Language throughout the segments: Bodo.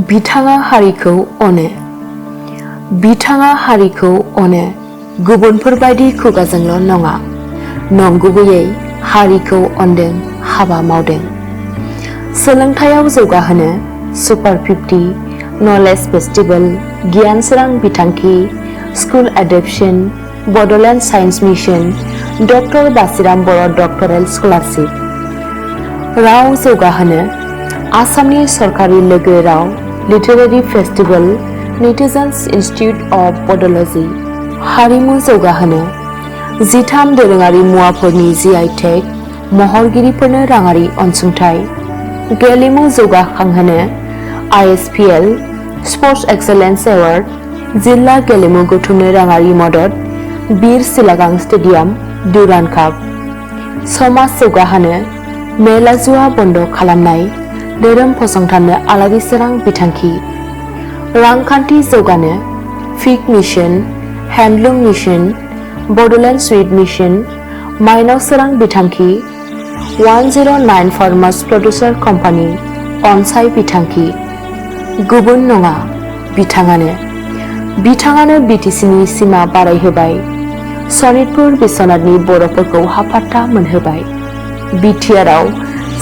बिथाङा हारिखौ अनो। बिथाङा हारिखौ अनो गुबुनफोरबायदि खुगाजोंल' नङा, नंगुबैयै हारिखौ अनदों, हाबा मावदों। सोलोंथायाव जौगाहोनो सुपार 50, नलेज फेस्टिभेल, गियान सोरां बिथांखि, school admission, Bodoland science mission, doctor Basiram Boro' doctoral scholarship. राव जौगाहोनो आसामनि सरकारि लोगो राव literary festival, netizens institute of पडलजी। हारिमु जौगाहोनो 13 दोरोङारि मुवाफोरनि GI टेग महरगिरिफोरनो राङारि अनसुंथाइ। गेलेमु जौगाखांहोनो ISPL स्पर्ट्स एक्सेलेन्स एवार्ड, जिल्ला गेलेमु गौथुमनो राङारि मदद, बीर सिलागां स्टेडियाम, डुरान्ड काप। समाज जौगाहोनो मेला जुवा बन्द खालामनाय, धोरोम फसंथाननो आलारि सोरां बिथांखि। रांखान्थि जौगानो fig mission, handloom mission, Bodoland sweet mission, माइनाव सोरां बिथांखि, 109 फार्मार्स प्रडिउसार कम्पानि, अनसाय बिथांखि। गुबुन नङा, बिथाङानो BTCनि सिमा बारायहोबाय, सनितपुर बिश्वनाथनि बर'फोरखौ हाफात्ता मोनहोबाय, BTRआव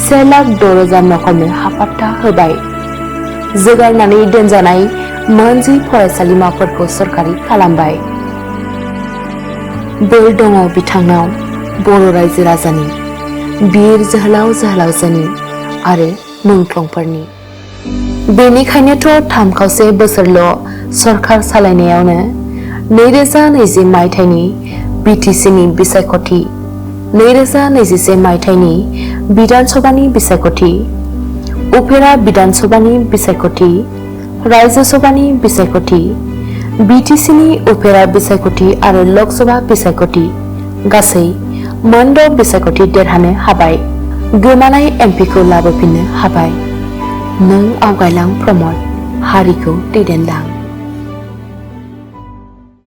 1,06,000 नखरनो हाफात्ता होबाय, जौगायनानै दोनजानाय मोन10 फरायसालिमाफोरखौ सरकारि खालामबाय। बोर दङ बिथांनाव बर' रायजो राजानि, बीर जोहोलाव जोहोलावजोनि आरो मुंख्लंफोरनि। बेनिखायनोथ' 3 खावसे बोसोरल' सरकार सालायनायावनो 2020 मायथाइनि BTCनि बिसायख'थि, 2021 मायथाइनि बिधान सभानि बिसायख'थि, उफेरा बिधान सभानि बिसायख'थि, रायजो सभानि बिसायख'थि, BTCनि उफेरा बिसायख'थि आरो लक सभा बिसायख'थि गासै मोन6 बिसायख'थि देरहानो हाबाय, गोमानाय MPखौ लाबोफिननो हाबाय। नों आवगायलां प्रमद, हारिखौ दैदेनलां।